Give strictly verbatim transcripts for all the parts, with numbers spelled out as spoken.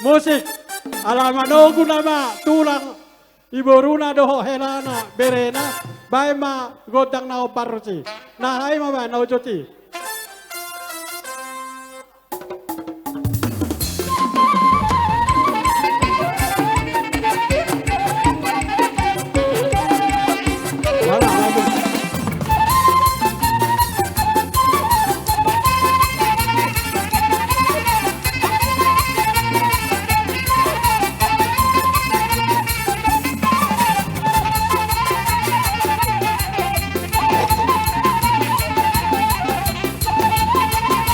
Musik. Ala manogu nama tulang, iboruna dohot helana, berena, baen ma gondang na hombar tusi. Na aha i ma baen na ujot i.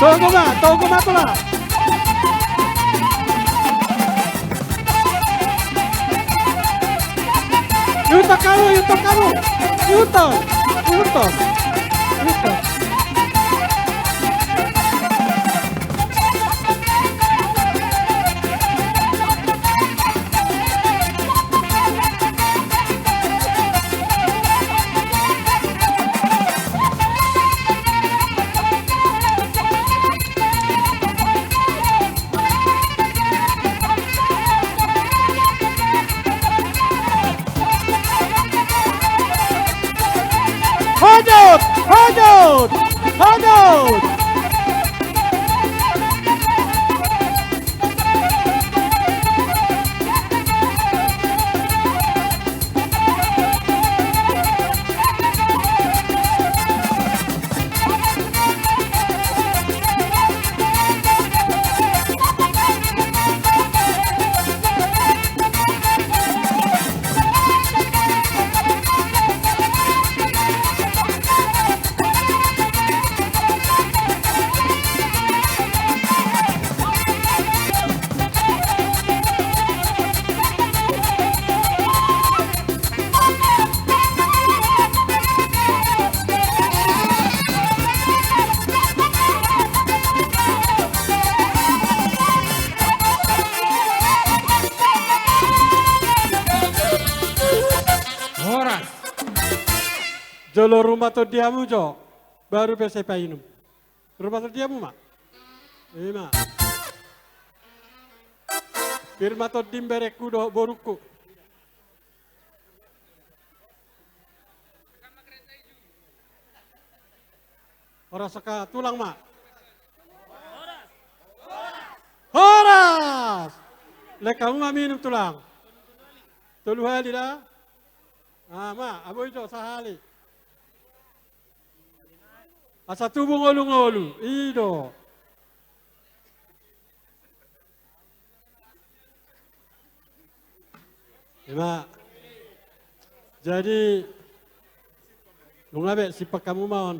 Togu ma, togu ma, tulang. Ihuthon hamu, ihuthon hamu. Ihuthon, ihuthon, ihuthon. Hajat! Hajat! Hajat! Horas. Jolo ruma tondi hamu jo, baru pe sai painum. Ruma tondi hamu ma. Ima. Pir ma tondim berengku dohot borungku. Horas angka tulang ma. Horas. Lehon hamu ma minum tulang. Tolu hali da. Ah, ma, ah, boi jo sahali. Asa tubu ngolu-ngolu. I do. Ima. Jadi, nunga be, simpan hamu ma on.